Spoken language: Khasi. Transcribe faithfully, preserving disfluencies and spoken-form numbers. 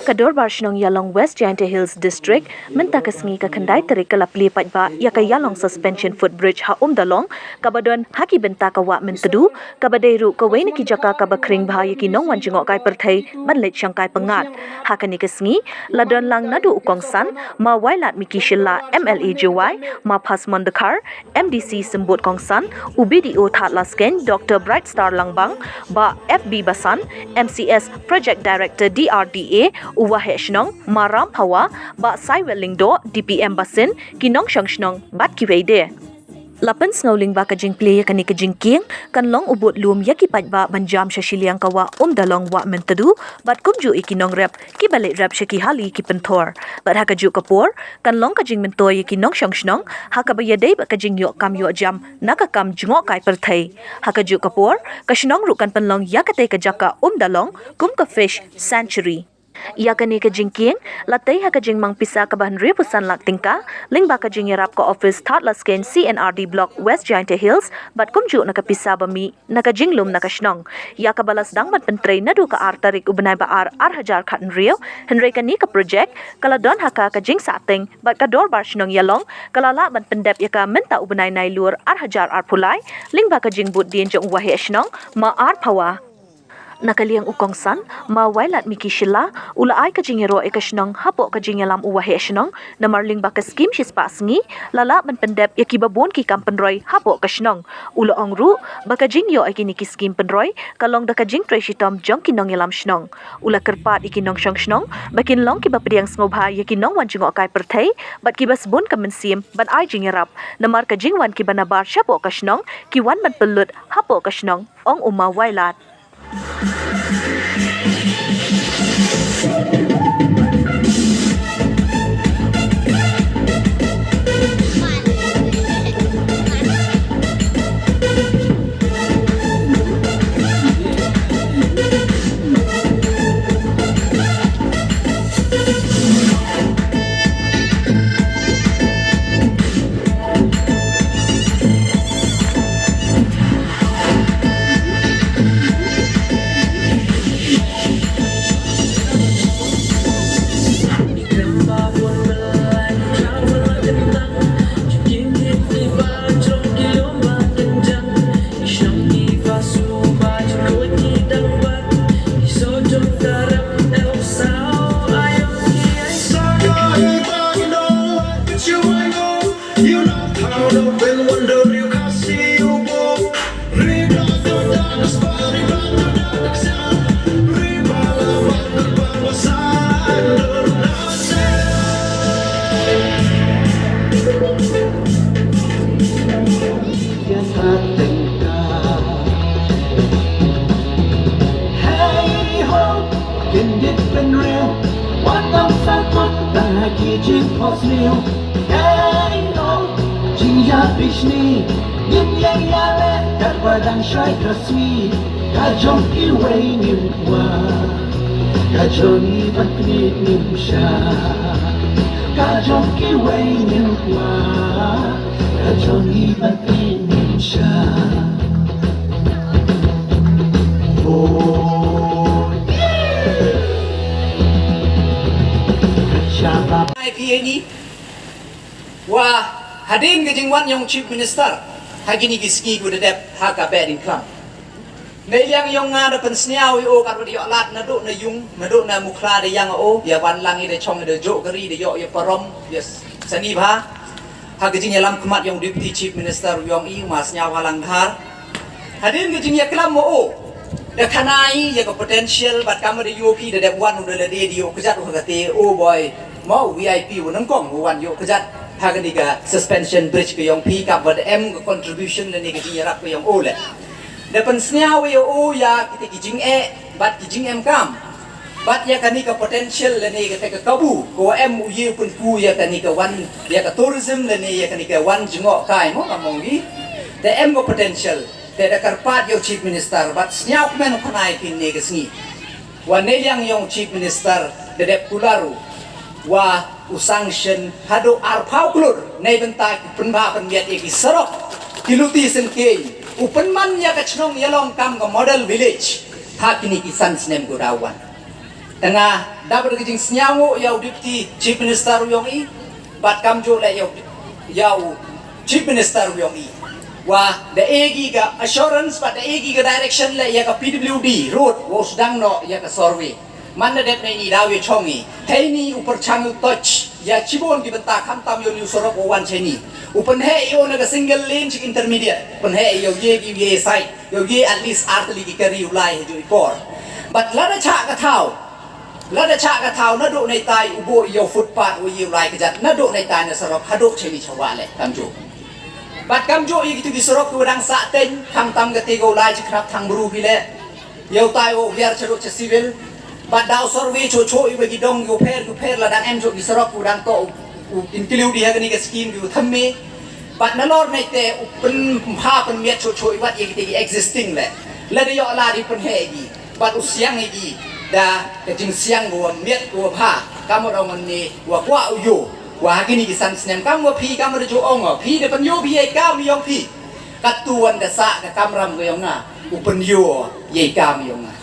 Ka Dorbar Shnong Ïalong West Jaintia Hills District mynta ka sngi ka khyndai tarik ka la plie paidbah ïa ka Ïalong Suspension Footbridge ha Umdalong kaba don ha ki bynta ka Wah Myntdu, kaba dei ruh kawei na ki jaka kaba khring bha ïa ki nongwan jngohkai pyrthei ban leit shongkai pyngngad. Ha kane ka sngi la don lang naduh u kongsan Ma Wailadmiki Shylla, M L A Jowai, Ma Phasmon Dkhar, M D C Symbud Kongsan, u B D O Thadlaskein Doctor Brightstar Langbang, Bah F B Basan, M C S Project Director D R D A, u Waheh Shnong Ma Ramphawa, Bah Saiwel Lyngdoh, D P M Basin, ki nongshong shnong bad kiwei de. La pynsngew lyngba ka jingplie ïa kane ka jingkieng kan long u bud lum ïa ki paidbah ban jam sha shiliang ka Wah Umdalong Wah Myntdu bad kumjuh ïa ki nongrep kiba leit rep sha ki hali ki pynthor. Bad ha kajuh ka por kan long ka jingmyntoi ïa ki nongshong shnong ha kaba ïadei bad ka jingïoh kam ïoh jam na ka kam jngohkai pyrthei. Ha kajuh ka por ka shnong ruh kan pynlong ïa katei ka jaka Umdalong kum ka fish sanctuary. Ïa kane ka jingkieng la tei ha ka jingmang pisa kaba hynriewphew san lak tyngka lyngba ka jingïarap ka ophis Thadlaskein C and R D Block West Jaintia Hills bad kumjuh na ka pisa ba mih na ka jinglum na ka shnong, ïa kaba la sdang ban pyntrei naduh ka ar tarik u bnai ba ar ar hajar khathynriew. Hynrei kane ka projek ka la don ha ka ka jingsahteng bad ka Dorbar Shnong Ïalong ka la lah ban pyndep ïa ka mynta u bnai Nailur ar hajar arphew lai lyngba ka jingbud dien jong u Waheh Shnong Ma Ramphawa. Na ka liang u kongsan Ma Wailadmiki Shylla u la ai ka jingïaroh ïa ka shnong hapoh ka jingïalam u Waheh Shnong namar lyngba ka skim shispah sngi la lah ban pyndep ïa kiba bun ki kam pynroi hapoh ka shnong. U la ong ruh ba ka jingïoh ïa kine ki skim pynroi ka long da ka jingtrei shitom jong ki nongïalam shnong. U la kyrpad ïa ki nongshong shnong ba kin long kiba pdiang sngewbha ïa ki nongwan jngohkai pyrthei bad kiba sbun ka mynsiem ban ai jingïarap namar ka jingwan kiba nabar shapoh ka shnong ki wan ban pynlut hapoh ka shnong, ong u Ma Wailad. Hey ho, kin dit pynriew wat tam sa kut da ki jingpos liw. Hey ho, jingïabishni ngin ïa ïaleh katba dang shai ka sngi. Ka jong kiwei ngim kwah, ka jong ngi ban pynïaid ngim shah. Ka jong kiwei ngim kwah, ka jong ngi ban pynïaid ngim shah. Ai phi ni. Wa hadien ka jingwan yong Chief Minister ha kini ki sngi ku da dep ha ka Behdeiñkhlam. Nei liang yong nga da pynsniaw ïa o katba da ïoh lad naduh na yung, naduh na Mukhla da ïang o, ïa wan lang ïa da chong ïa da joh kari da ïoh ïa parom ïa sani bha. Ha ka jingïalam khmat yong Deputy Chief Minister yong i, ma Sniawbhalang Dhar. Hadien ka jingïaklam mo o, da khana i ïa ka potential bad kam da ïoh phi da dep wan u da lade da ïoh kjat u ha kate o boi mo V I P u nyngkong u wan ïoh kjat ha kane ka suspension bridge ka yong phi, kaba da em ka contribution lane ka jingïarap ka yong o le. Da pynsniaw ïa o ïa kita ki jingeh bad ki jingemkam. Bad ïa kane ka potential lane kata ka kabu ko em u ïa pynku ïa kane ka wan, ïa ka tourism lane ïa kane ka wan jngohkai mo ka mong gi. Te em ka potential, te da kyrpad ïa u Chief Minister bad sniaw kmen u khana ïa phi ne ka sngi. Wa ne liang yong Chief Minister da dep kular u wa u sanction haduh arphaw klur ne bynta ki pynbha pynbiat ïa ki sarok. ki luti syngkien, u pynman ïa ka chnong Ïalong kam ka model village ha kine ki san snem ki da wan. Tang nga da bad ka jingsngew ïa u Deputy Chief Minister u ïong i, bad kamjooh leh ïa u, ïa u Chief Minister u ïong i, wa da e ki ka assurance bad da e ki ka direction leh ïa ka P W D road wa u sdang noh ïa ka survey. Man da dep na ini daw ïa chong i, heini u pyrchang u touch ïa chibun ki bynta, khamtam ïa u surok u wan heini. U pynheh ïa u na ka single lane sha intermediate, pynheh ïa u ïa ki ïa side, ïa u ïa at least ar tylli ki kari u lai ha ju i por. Bad lada chah ka thaw, lada chah ka thaw naduh neitai u buh ïa u footpath u ïa u lai kjat naduh neitai na surok haduh heini chawa leh kamjooh. Bad kamjooh ïa kitu ki surok ki wa dang sah teng, khamtam kati ka u lai chi khnap thang bru hi leh. Ïa utai u hiar charuh cha civil. Bad daw survey chuh chuh ïa ki dong ïa u pher ïa u pher la dang em chuh ki surok u dang to u, u kin kliu di ha kani ka scheme ïa u thymme. Bad nalor nei te u pynbha pynmiat chuh chuh ïa wat ïa kiti ki existing leh. La da ïoh la di pynheh ïa ki. Bad u siang ïa ki da ka jingsiang u wa miat u wa bha. Kam u dong ne wa kwah u ïoh. Wa ha kini ki san snem kam wa phi kam da ju ong wa phi da pynïoh phi ïa kam ïong phi. Katto wan ka sah ka kamram ka ïong nga, u pynïoh ïa i kam ïong nga.